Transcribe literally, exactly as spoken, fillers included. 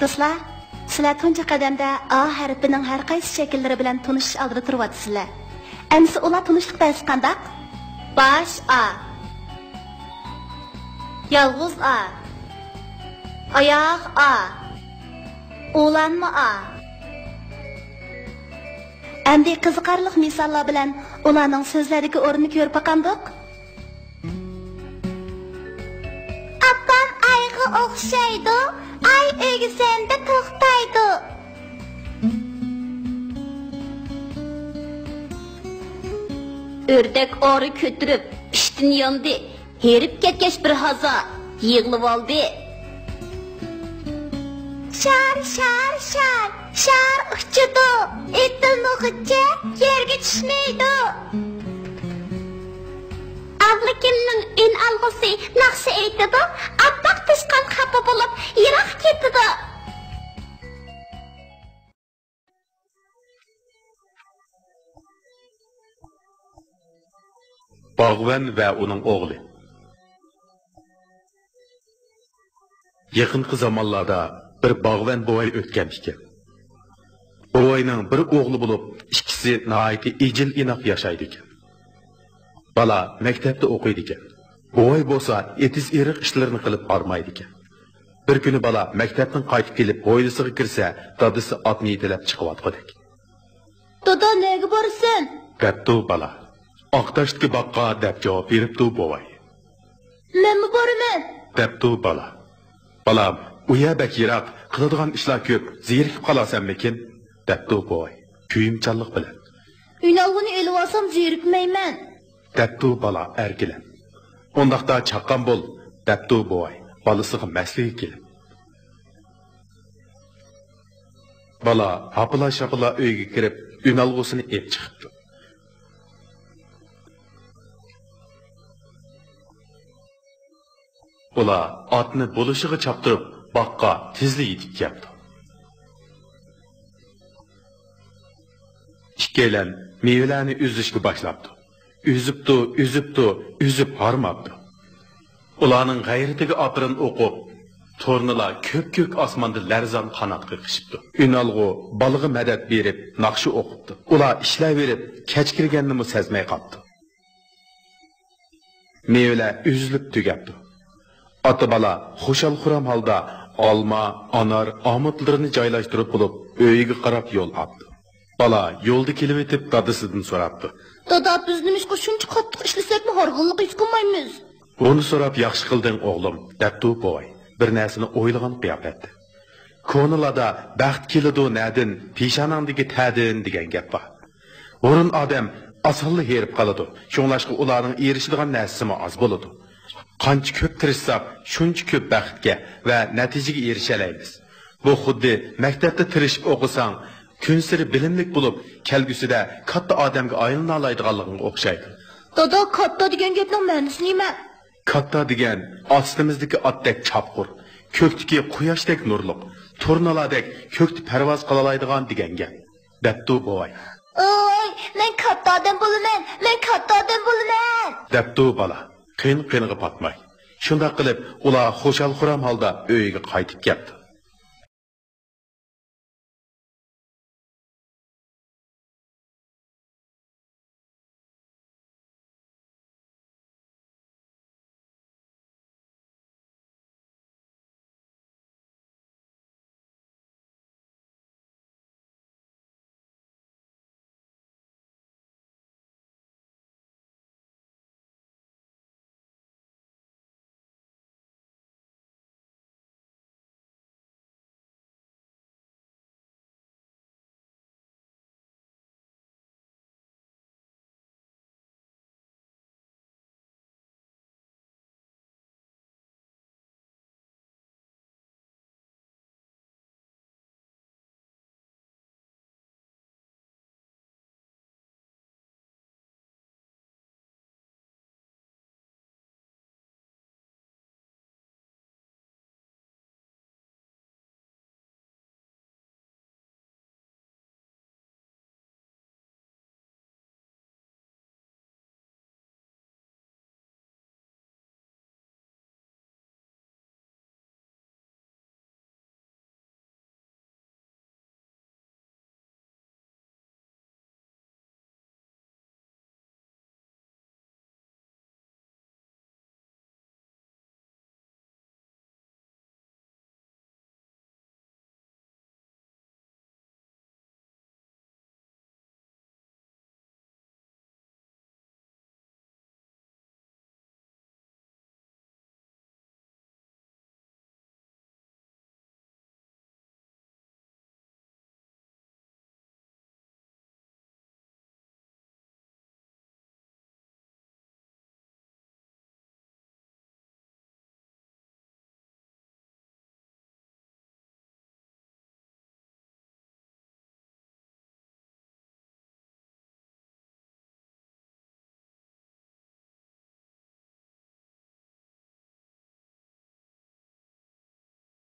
دوستلار، سىلەر تۇنجى قەدەمدە ئا ھەرپىنىڭ ھەر قايسى شەكىللىرى بىلەن تونۇشۇش ئالدىدا تۇرۇۋاتىسىلەر. ئەمىسە ئۇلار تونۇشلۇق بەرسە قانداق؟ باش ئا، يالغۇز ئا، ئاياغ ئا، ئۇلانما ئا. ئەمدى قىزىقارلىق مىساللار بىلەن ئۇلارنىڭ سۆزلەردىكى ئورنىنى كۆرۈپ باقامدۇق؟ ئاپام ئايغا ئوخشايدۇ، ئاي ئۆگزەمدە توختايدۇ. ئۆردەك ئارا كۆتۈرۈپ ئىشتىن ياندى، ھېرىپ كەتكەچ بىر ھازا يىغلىۋالدى. شار، شار، شار، شار ئۇچىدۇ، ئېتىلمىغۇچە يەرگە چۈشمەيدۇ. ئابلىكىمنىڭ ئۈنئالغۇسى ناخشا ئېيتىدۇ، ئاپئاق توشقان خاپا بولۇپ يىراق كېتىدۇ. باغۋەن ۋە ئۇنىڭ ئوغلى. يېقىنقى زامانلاردا بىر باغۋەن بوۋاي ئۆتكەن ئىكەن. بوۋاينىڭ بىر ئوغلى بولۇپ، ئىككىسى ناھايىتى ئىجىل-ئىناق ياشايدىكەن. بالا مەكتەپتە ئوقۇيدىكەن. بوۋاي بولسا ئېتىز-ئېرىق ئىشلىرىنى قىلىپ ھارمايدىكەن. بىر كۈنى بالا مەكتەپتىن قايتىپ كېلىپ، ھويلىسىغا كىرسە، دادىسى ئاتنى يېتىلەپ چىقىۋاتقۇدەك. دادا، نەگە بارىسەن؟ دەپتۇ بالا. ئاقتاشتىكى باغقا، دەپ جاۋاب بېرىپتۇ بوۋاي. مەنمۇ بارىمەن، دەپتۇ بالا. بالام، ئۇ يەر بەك يىراق، قىلىدىغان ئىشلار كۆپ، زېرىكىپ قالارسەنمىكىن؟ دەپتۇ بوۋاي كۆيۈمچانلىق بىلەن. ئۈنئالغۇنى ئېلىۋالسام زېرىكمەيمەن، دەپتۇ بالا ئەركىلەپ. ئۇنداقتا چاققان بول، دەپتۇ بوۋاي بالىسىغا مەسلىگە كېلىپ. بالا ھاپىلا-شاپىلا ئۆيگە كىرىپ، ئۈنئالغۇسىنى ئېلىپ چىقىپتۇ. ئۇلار ئاتنى بولۇشىغا چاپتۇرۇپ، باغقا تېزلا يېتىپ كەپتۇ. ئىككىيلەن مېۋىلەرنى ئۈزۈشكە باشلاپتۇ. ئۈزۈپتۇ، ئۈزۈپتۇ، ئۈزۈپ ھارماپتۇ. ئۇلارنىڭ غەيرىتىگە ئاپىرىن ئوقۇپ، تۇرنىلار كۆپكۆك ئاسماندا لەرزان قانات قېقىشىپتۇ. ئۈنئالغۇ بالىغا مەدەت بېرىپ، ناخشا ئوقۇپتۇ. ئۇلار ئىشلەۋېرىپ، كەچ كىرگەننىمۇ سەزمەي قاپتۇ. مېۋىلەر ئۈزۈلۈپ تۈگەپتۇ. ئاتا-بالا خۇشال-خۇرام ھالدا ئالما، ئانار، ئامۇتلىرىنى جايلاشتۇرۇپ بولۇپ، ئۆيىگە قاراپ يول ئاپتۇ. بالا يولدا كېلىۋېتىپ، دادىسىدىن سوراپتۇ. دادا، بىز نېمىشقا شۇنچە قاتتىق ئىشلىسەكمۇ ھارغىنلىق ھېس قىلمايمىز؟ بۇنى سوراپ ياخشى قىلدىڭ، ئوغلۇم، دەپتۇ بوۋاي بىر نەرسىنى ئويلىغان قىياپەتتە. كونىلاردا «بەخت كېلىدۇ نەدىن، پېشانەڭدىكى تەردىن» دېگەن گەپ بار. ھۇرۇن ئادەم ئاسانلا ھېرىپ قالىدۇ، شۇڭلاشقا ئۇلارنىڭ ئېرىشىدىغان نەرسىسىمۇ ئاز بولىدۇ. قانچە كۆپ تىرىشساق، شۇنچە كۆپ بەختكە ۋە نەتىجىگە ئېرىشەلەيمىز. بۇ خۇددى مەكتەپتە تىرىشىپ ئوقۇساڭ، كۈنسېرى بىلىملىك بولۇپ، كەلگۈسىدە كاتتا ئادەمگە ئايلىنالايدىغانلىقىڭغا ئوخشايدۇ. دادا، كاتتا دېگەن گەپنىڭ مەنىسى نېمە؟ كاتتا دېگەن ئاستىمىزدىكى ئاتتەك چاپقۇر، كۆكتىكى قۇياشتەك نۇرلۇق، تۇرنىلاردەك كۆكتە پەرۋاز قىلالايدىغان دېگەن گەپ، دەپتۇ بوۋاي. ئوي، مەن كاتتا ئادەم بولىمەن، مەن كاتتا ئادەم بولىمەن، دەپتۇ بالا قىن-قىنىغا پاتماي. شۇنداق قىلىپ، ئۇلار خۇشال-خۇرام ھالدا ئۆيىگە قايتىپ كەپتۇ.